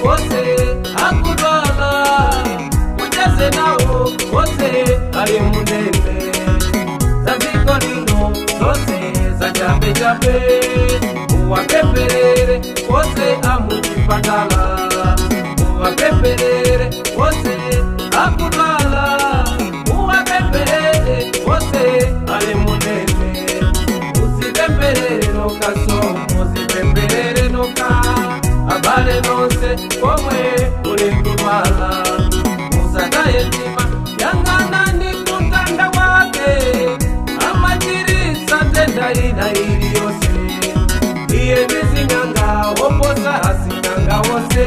Wose akudwala, ucheze nawo wose ali mundende. Zaziko lino zose za chape chape, uwapempherere wose amuchipatala, uwapempherere wose akudwala, uwapempherere wose ali mundende. Muzipempherere nokaso, muzipempherere noka, abale nonse komwe muli kudwala. Musataye mtima, yang'anani kumtanda wake, amachiritsa nthenda ina iliyonse. Iye ndi sing'anga woposa asing'anga wonse.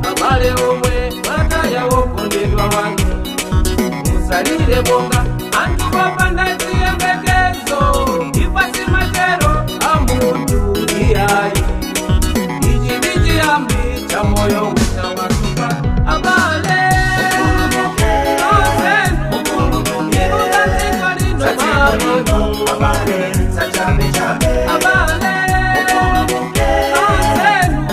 Abale omwe mwataya wokondedwa wanu, musalire monga anthu popanda chiyembekezo. Imfa si mathero a munthu iyayi, ichi ndi chiyambi cha moyo wina watupa. Abale nonsenu, inu za dziko lino, mama. Abale, zachabechabe. Abale nonsenu,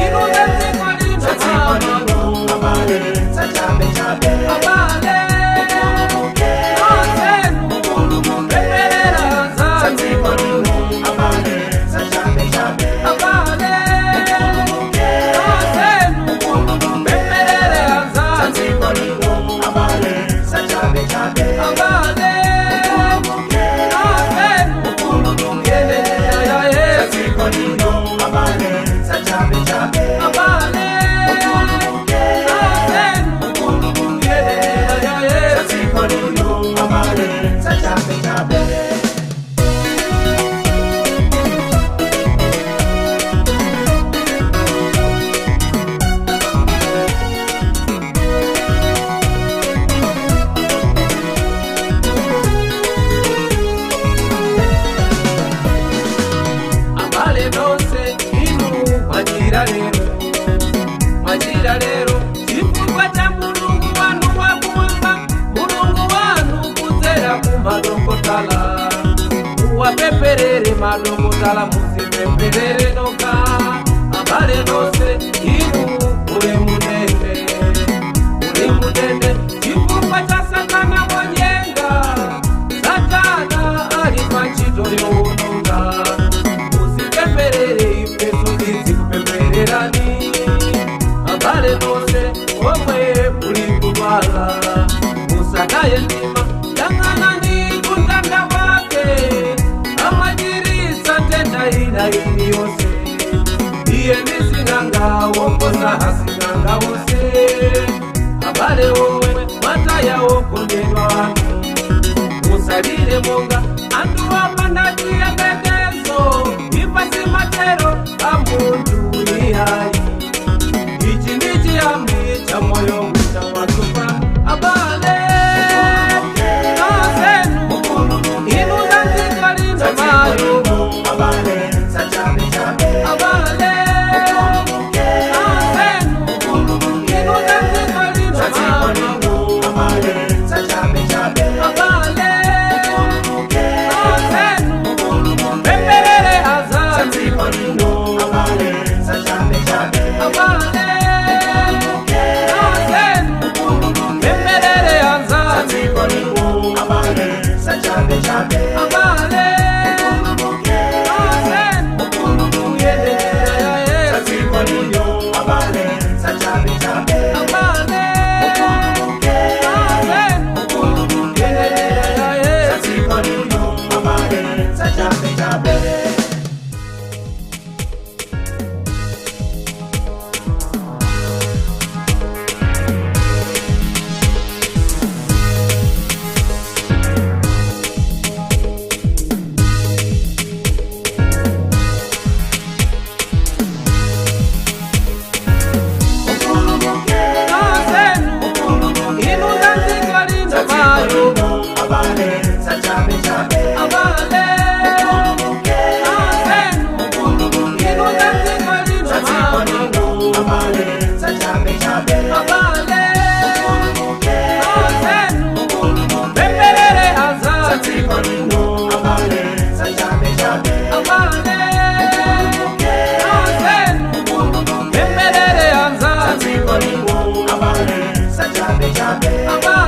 inu za dziko lino, mama. Abale, zachabechabe. Abale nonsenu, pempherera anzanu. Abale, zachabechabe. Abale nonsenu, pempherera anzanu. Abale, zachabechabe. Abale nonsenu, yenenera ya Yesu. Abale, zachabechabe. Abale nonsenu, yenenera ya Yesu. Abale, zachabechabe. Abale nonse inu mwachira lero, mwachira lero chifukwa cha Mulungu wanu wakumwamba, Mulungu wanu kudzera kumadokotala. Muwapempherere madokotala, muzipempherere noka. Abale nonse inu muli mundende, muli mundende chifukwa cha Satana wonyenga. Satana ali pa ntchito yowononga. Muzipempherere, ifeso tizikupemphererani. Abale nonse omwe muli kudwala, musataye mtima, yang'anani kumtanda wake, amachiritsa nthenda ina iliyonse. Iye ndi sing'anga woposa asing'anga wonse. Abale omwe mwataya wokondedwa wanu, musalire monga anthu opanda chiyembekezo. Imfa si mathero a munthu iyayi, ichi ndi chiyambi cha moyo wina watupa. Abale nonsenu, inu za dziko lino, mayo. Abale, zachabechabe. Abale nonsenu, inu za dziko lino, mama. Abale, zachabechabe. Abale nonsenu, pempherere anzanu. Abale, zachabechabe. Abale nonsenu, pempherere anzanu. Abale, zachabechabe. Abale nonsenu, yenenera ya Yesu. Abale, zachabechabe. Abale. sachabe chabe.